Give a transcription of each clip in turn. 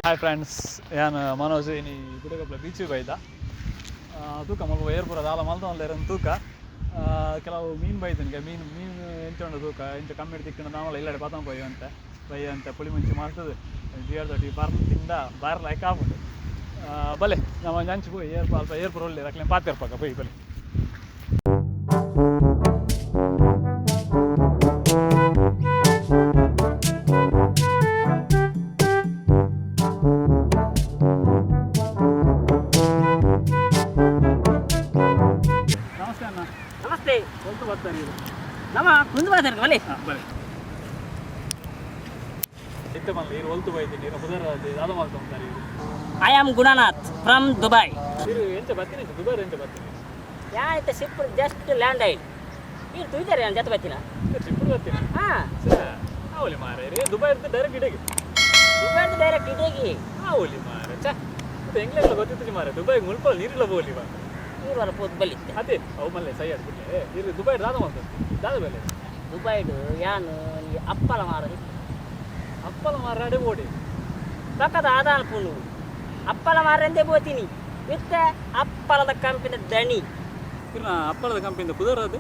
Hi friends, ಯಾನ್ ಮನೋಜ್. ಇನಿ ಗುಡಗಪ್ಲ beach ಬೈದ. ತೂಕ ಮುಲ್ಪ ಏರ್ಪುರ ದಾಲ ಮಲ್ತೊಂದುಲ್ಲೆರ್ ತೂಕ. ಕೆಲವು ಮೀನು ಬೈದನಿಗೆ, ಮೀನು ಮೀನು ಎಂಚ ಉಂಡು ತೂಕ. ಎಂಚ ಕಮ್ಮಿಡ್ ತಿಕ್ಕುಂಡ ನಾವಲ ಇಲ್ಲಡೆ ಪತೊಂದು ಪೋಯಿ ಅಂತೆ ಬೈ ಅಂತೆ ಪುಳಿ ಮುಂಚಿ ಮಲ್ತದು ಜಿಯರ್ದೊಟ್ಟಿಗೆ ಬರ್ನ್ ತಿಂದ ಬಾರ್ ಲೈಕ್ ಆಪುಂಡು. ಬಲೆ ನಮ್ಮ ಅಂಚು ಪೋಯಿ ಏರ್ಪ ಅಲ್ಪ ಏರ್ಪುರ ಉಲ್ಲೆರ್, ಅಕ್ಲೆನ್ ಪಾತೆರ್ಪಕ ಪೋಯಿ ಬಲೆ. ನಮಸ್ತೆ ಅಣ್ಣ. ನಮಸ್ತೆ. ಒಲ್ತು ಬರ್ತಾರೆ ಇದು? ನಮ್ಮ ಕುಂದು ಬಾದರ್ಗೆ ಬಲೆ. ಹಾಂ, ಬಲೆ. ಇತ್ತೆ ಮಲ್ಲ ಇರು ಒಲ್ತು ಬೈತೀನಿ ಇರು ಪುದರ್ ದಾದ ಮಲ್ತೊಂತಾರೆ ಇರು? I am Gunanath from Dubai. ಇರು ಎಂಚ ಬರ್ತೀನಿ, ಎಂಚ ದುಬೈ ಎಂಚ ಬರ್ತೀನಿ? ಯಾ ಇತ್ತ ship just land ಆಯ್ತು. ಈಗ ತುಯ್ತಾರೆ ನಾನು ಜೊತೆ ಬರ್ತೀನ. ಶಿಪ್ಪು ಬರ್ತೀನಿ. ಹಾಂ. ಆವಲಿ ಮಾರೆ ರೇ, ದುಬೈ ಇರ್ತದೆ ಡೈರೆಕ್ಟ್ ಇಡಗೆ? ದುಬೈದು ಡೈರೆಕ್ಟ್ ಇಡೇಗಿ. ಆವಲಿ ಮಾರೆ, ಛ, ಮತ್ತೆ ಎಂಗ್ಲೆಲ್ಲ ಗೊತ್ತಿತ್ತು ಮಾರೆ, ದುಬೈಗೆ ಮುಲ್ಪ ನೀರಿಲ್ಲ ಬೋಲಿ ಬಾ. ನೀರು ಪೋದು ಬಲಿತ್ತೆ. ಅದೇ ಅವು ಮಲ್ಲೆ ಸೈ ಆಡ್ಬಿಡ್ಲೆ. ಇರು ದುಬೈ ದಾದ ಮಾಡ್ತದೆ, ದಾದ ಬೆಲೆ? ದುಬೈಡು ಯಾನು ಈ ಅಪ್ಪಲ ಮಾರದು. ಅಪ್ಪಲ ಮಾರಾಡೆ ಓಡಿ. ಪಕ್ಕದ ಆದಾನ ಪುಣು ಅಪ್ಪಲ ಮಾರಂದೇ ಬೋತೀನಿ ಇತ್ತ ಅಪ್ಪಲದ ಕಂಪಿನ ದಣಿ. ಇರ್ನ ಅಪ್ಪಲದ ಕಂಪಿಯಿಂದ ಪುದರ್ ಅದು?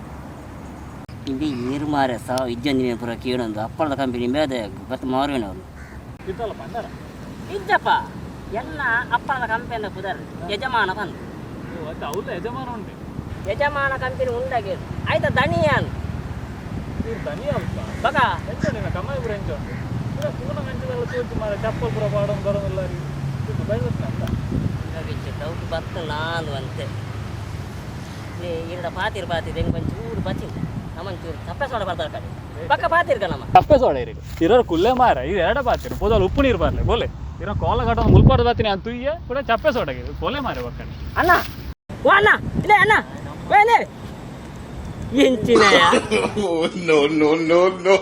ಇಂಬಿ ಏರು ಮಾರೆ ಸಾವ ಇಜ್ಜಂದಿನ ಪುರ ಕೇಳೊಂದು ಅಪ್ಪಲದ ಕಂಪನಿ ಮೇದ ಬತ್ ಮಾರುವಿನವರು. ಇತ್ತಲ್ಲ ಪಂಡರ? ಇಜ್ಜಪ್ಪ, ಎಲ್ಲ ಅಪ್ಪಲದ ಕಂಪನಿದ ಪುದರ್ ಯಜಮಾನ ಬಂದು. ಅದು ಅವ್ಲ ಯಜಮಾನ ಉಂಟು. ಯಜಮಾನ ಕಂಪನಿ ಉಂಡಾಗೆ ಆಯ್ತಾ, ದಣಿಯಾನ್. ಇರು ದನಿ ಅಲ್ಪ. ಬಗ. ಎಂಚ ನಿಮ್ಮ ಕಮ್ಮಾಯಿ ಪುರ ಎಂಚ ಉಂಟು? ಪೂರ ಪೂರ್ಣ ಮೆಂಚದೆಲ್ಲ ತೋಚು ಮಾರೆ, ಚಪ್ಪಲ್ ಪೂರ ಪಾಡೊಂದು ಬರೋದಿಲ್ಲ ರೀ. ದುಬೈ ಅಂತ. ಡೌಟ್ ಬತ್ತು ನಾನು ಅಂತೆ. ಇರಡ ಪಾತಿರ್ ಪಾತಿರ್ ಹೆಂಗ್ ಒಂಚೂರು ಬಚ್ಚಿಲ್ಲ ನಮ್ಮಂಚೂರು ತಪ್ಪೆ ಸೋಡ ಬರ್ತಾರೆ ಕಡೆ ಪಕ್ಕ ಪಾತಿರ್ಕ ನಮ್ಮ. ತಪ್ಪೆ ಸೋಡ ಇರಿ ಇರೋರು ಕುಲ್ಲೆ ಮಾರ. ಇದು ಎರಡ ಬಾತಿರು ಪೋದಲ್ ಉಪ್ಪು ನೀರು ಬರ್ಲೆ ಬೋಲೆ. ಇರೋ ಕೋಲ ಕಟ್ಟ ಮುಲ್ಪಾಡ ಬಾತೀನಿ ಅಂತ ತುಯ್ಯ ಕೂಡ ಚಪ್ಪೆ ಸೋಡಗೆ ಪೋಲೆ ಮಾರೆ ಒಕ್ಕಡೆ. ಅಣ್ಣ, ಓ ಅಣ್ಣ, ಇಲ್ಲೇ ಅಣ್ಣ, ಓ ಇಲ್ಲೇ ಎಂಚಿನ. Oh, no, no, no, no.